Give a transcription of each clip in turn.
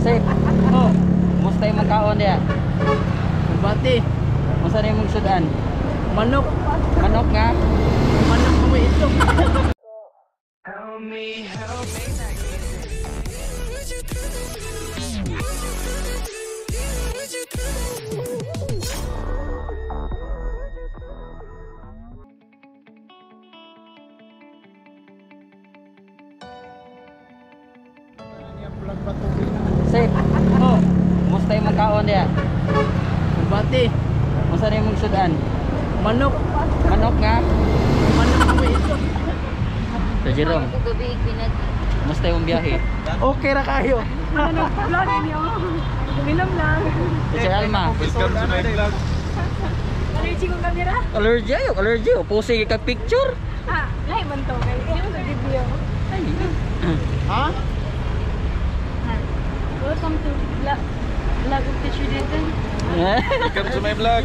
Sir, oh, kumusta imong kaon diya? Bati, Unsa na imong sudan? Manok. Manok nga? Manok mo ito. Help me, help me. Sir, oh, kumusta imong kaon diya? Bati, Unsa na imong sudan? Manok. Manok nga? Manok mo ito. Sir Jerome, kumusta imong biyahe? Okay ra kayo. Ano, vlog niyo? Uminom lang. Sir Alma, Welcome to my vlog. Allergy kong camera. Allergy ayo, allergy. Pusi kag picture. Ah, lahi man to. Kay hindi man to video. Ay. Ha? Welcome to vlog of Teacher Denton. Welcome to my vlog.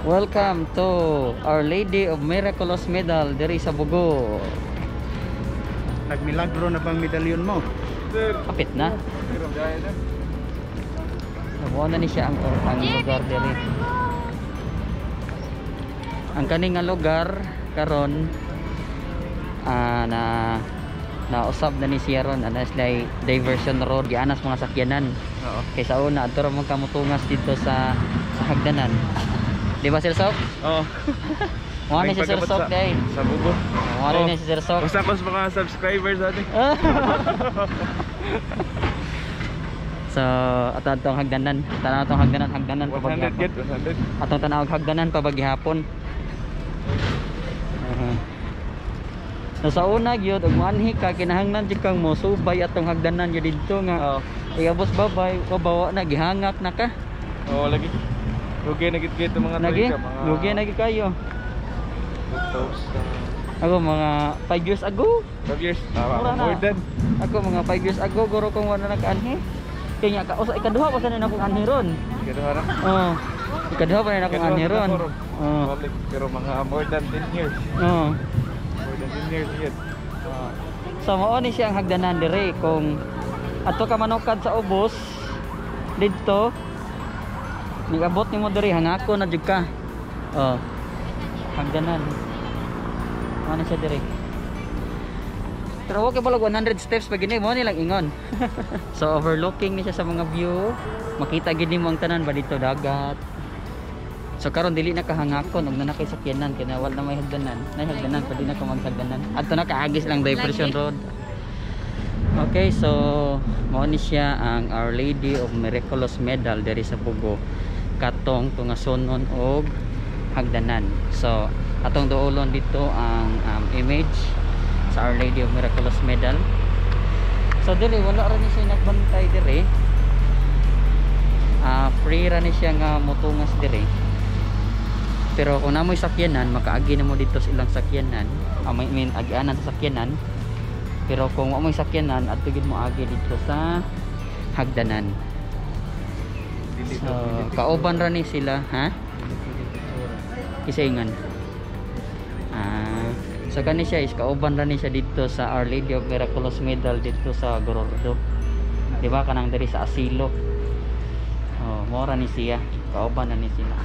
Welcome to Our Lady of Miraculous Medal diri sa Bogo. Nagmilagro na bang medalyon mo? Kapit na. Nabuo na ni siya ang lugar diri. Ang kani nga lugar karon na nausab na ni siya ron, ana sila diversion road gianas mga sakyanan. Oo. Kay sa una adto ra man kamutungas dito sa hagdanan. Di ba Sir Sok? Oo. Mao ni si Sir Sok day. Sa Bugo. Mao ni si Sir Sok. Basta ko sa mga subscribers natin. So, ato atong hagdanan. Tanaw atong hagdanan, hagdanan pa 100 get, paghihapon. 100. Atong tanaw hagdanan pa paghihapon. So, sa una gyud ug moanhi ka kinahanglan jud kang mosubay atong hagdanan gyud didto nga. Oo. Iabos babay, bawa na gihangak na ka. Oo, lagi. Lugi na git git mga Nagi, tuig ka, mga lugi na gyud kayo. 2000. Ako mga 5 years ago. 5 years. Mura Tama, na. more than. Ako mga 5 years ago guro kong wala nakaanhi. Kaya nga ka usa ikaduha pa sa na akong anhi ron. Ikaduha na. Oh. Ikaduha pa na akong anhi ron. Oh. Public, pero mga more than 10 years. Oh. More than 10 years yun. So mao ni siya ang hagdanan dire kung ato ka manukad sa ubos didto niabot nimo diri hangako na jud ka. Oh. Hagdanan. Mao ni siya diri. Pero okay balag 100 steps pag gini mo nilang ingon. So overlooking ni siya sa mga view. Makita gid nimo ang tanan ba dito dagat. So karon dili na kahangakon ug na kay sakyanan kay wala na may hagdanan. Nay hagdanan pwede na ka maghagdanan. Adto na kaagis lang diversion road. Okay, so mao ni siya ang Our Lady of Miraculous Medal diri sa Bogo. Katong tungasonon og hagdanan. So atong duolon dito ang image sa Our Lady of Miraculous Medal. So diri wala ra ni siya nagbantay diri. Free ra ni siya nga motungas diri. Pero kung namoy sakyanan, makaagi na mo dito sa ilang sakyanan. I mean, agianan sa sakyanan. Pero kung wa moy sakyanan, adto gid mo agi dito sa hagdanan. So, kauban ra ni sila, ha? Kisaingan. So kani siya is kauban ra ni siya dito sa Our Lady of Miraculous Medal dito sa Gorordo. Di ba kanang diri sa asilo. Oh, mo ra ni siya, kauban na ni sila.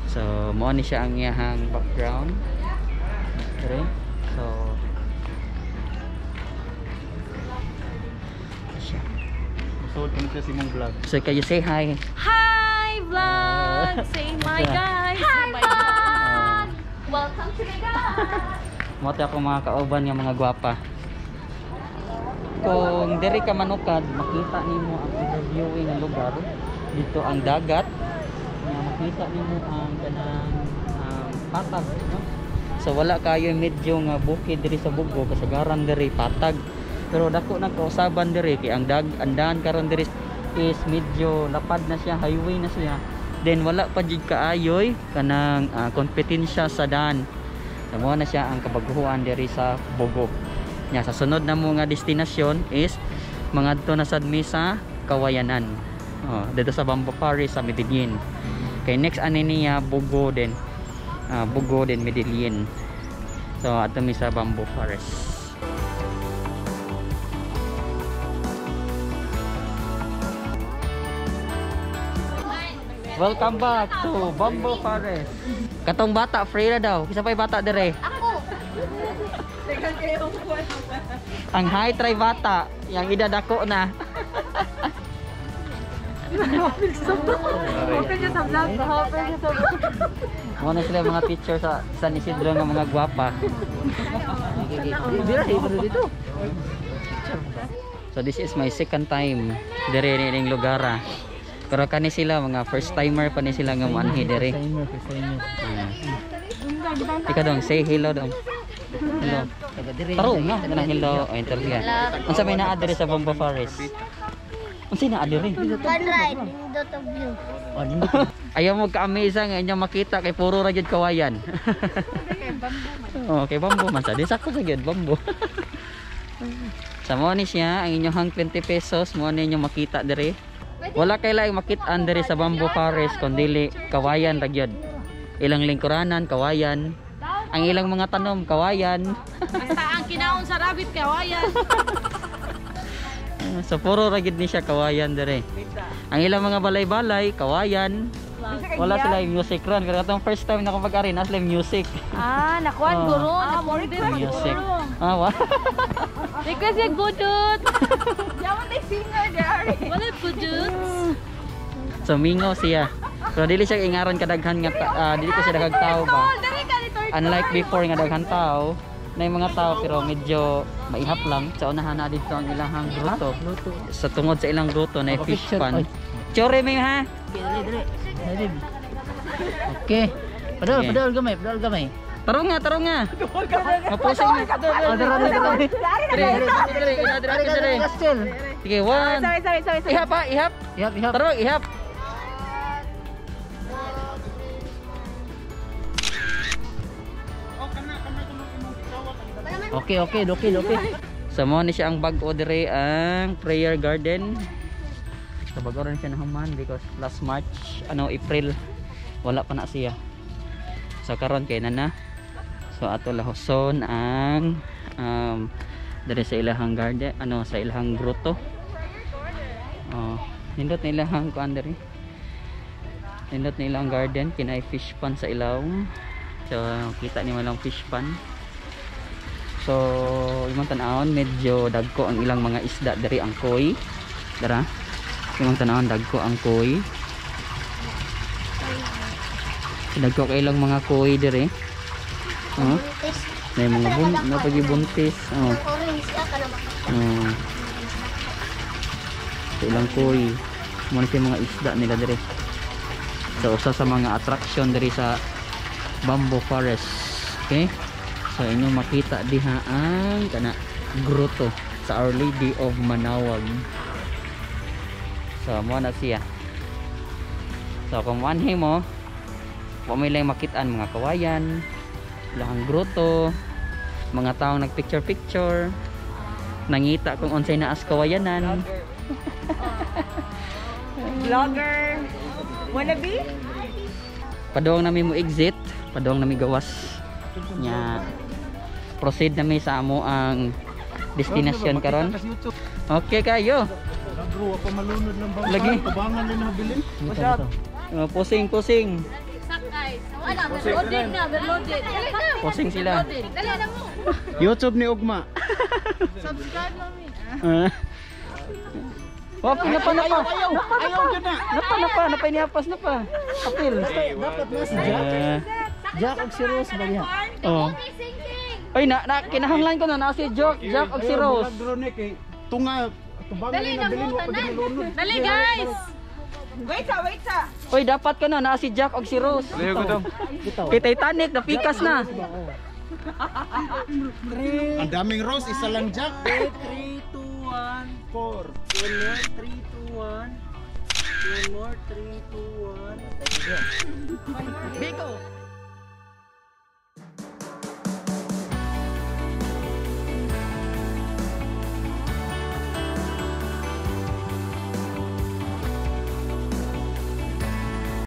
So mo ni siya ang iyahang background. Okay. So siya. Musuod ko na siya sa imong vlog. So can you say hi? Hi vlog! Say my guys! Hi vlog! Welcome to my guys! Mo ako mga kauban nga mga gwapa. Kung diri ka manukad, makita nimo ang overviewing nga lugar. Dito ang dagat. Nga makita nimo ang kanang patag, no? So wala kayo medyo nga bukid diri sa Bogo, kasagaran diri patag. Pero dako na kausaban diri kay ang daan karon diri is medyo lapad na siya, highway na siya. Then wala pa jud kaayoy kanang kompetensya sa daan. So mo na siya ang kabaguhan diri sa Bogo. Nya sa sunod na mo nga destinasyon is mangadto na sad mi sa Kawayanan. Oh, dito sa Bamboo Forest sa Medellin. Kay next ani niya Bogo din. Bogo din Medellin. So adto mi sa Bamboo Forest. Welcome back to Bamboo Forest. Katong bata free na daw. Kisa pa'y bata dire. Ako. Ang high try bata, yang ida dako na. Open niya sa vlog. Open niya sa vlog. Mo na sila mga teacher sa San Isidro nga mga gwapa. Dito. So this is my second time dire nining lugar. Pero kani sila mga first timer pa ni sila nga moanhi dire. First timer. Ikaw dong, say hello dong. Hello. Taro nga kanang hello o interview. Unsa may naa dire sa Bamboo Forest? Unsa naa dire? One ride, nindot of view. Ayaw mo ka-amaze nga inyong makita kay puro ra gyud kawayan. Oh, kay bamboo man sa. Di sakto sa gyud bamboo. Sa mo ni siya ang inyong 20 pesos mo ni inyong makita dire. Wala kay laing makit-an diri sa Bamboo Forest kun dili kawayan ra gyud. Ilang lingkuranan kawayan. Ang ilang mga tanom kawayan. Basta ang kinaon sa rabbit kawayan. So puro ra gyud ni siya kawayan dire. Ang ilang mga balay-balay kawayan. Wala sila yung music ron. Pero itong first time na ako pag-ari, nasa sila music. Ah, nakuan Oh. guro. Ah, Music. Ah, wa. Request yung budot. Yaman tayo singer there. Wala budot. So mingaw siya. Pero dili siya ingaron kadaghan nga dili ko siya daghang tao ba. Unlike before nga daghan tao, na yung mga tao pero medyo maihap lang. Sa unahan na dito ang ilahang gruto. Sa tungod sa ilang gruto na fish pan. Chore may ha. Okay. Padol, Okay. padol gamay, padol gamay. Taro nga, taro nga. Mapusing na. Dere, dere, dere, dere. Sige, one. Sorry. Ihap ha, ihap. Ihap, ihap. Taro, ihap. Okay, okay, okay, okay. So mo ni siya ang bag-o dire ang prayer garden. So bag-o rin siya nahuman because last March, April, wala pa na siya. So karon kay na na. So ato lahoson ang dire sa ilahang garden, sa ilahang grotto. Oh, nindot na ilahang kuan diri. Nindot na ilang garden kinay fish pond sa ilawom. So kita ni lang fish pond. So imong tan-awon medyo dagko ang ilang mga isda diri ang koi. Dara. Imong tan-awon dagko ang koi. Dagko kay ilang mga koi diri. Oh. May mga napagibuntis. Oh. Oh. Sa ilang koi. Mo ni mga isda nila diri. So usa sa mga attraction diri sa Bamboo Forest. Okay? So inyong makita diha ang kana grotto sa Our Lady of Manaoag. So mo na siya. So kung anhi mo, wa may lang makitaan mga kawayan, ilahang grotto, mga taong nagpicture picture, nangita kung unsay naas kawayanan. Vlogger. Wannabe? Padong nami mo exit, padong nami gawas. Nya proceed nami sa amo ang destination karon. Okay kayo. Bro, ako malunod lang ba? Lagi. Tubangan din nabilin. Posing, posing. Wala, loading na, loaded. Posing sila. Dali na mo. YouTube ni Ugma. Subscribe mami. Oh, napa napa. Ayaw yun na. Napa napa, napa inihapas napa. Kapil. Dapat na si Jack. Jack og si Rose ba diha? Oh. Ay na, na kinahanglan ko na na si Jack, Jack og si Rose. Drone kay tunga tubangan Dali din na nabilin mo, wa pa tanan. malunod. Dali guys. Wait sa, wait sa. Oy, dapat ka na na si Jack og si Rose. Layo ko dong. Kay Titanic napikas na. Ang daming rose, isa lang Jack. 3, 1. 4. One more. 3, 2, 1. One more. 3, 2, 1. Biko!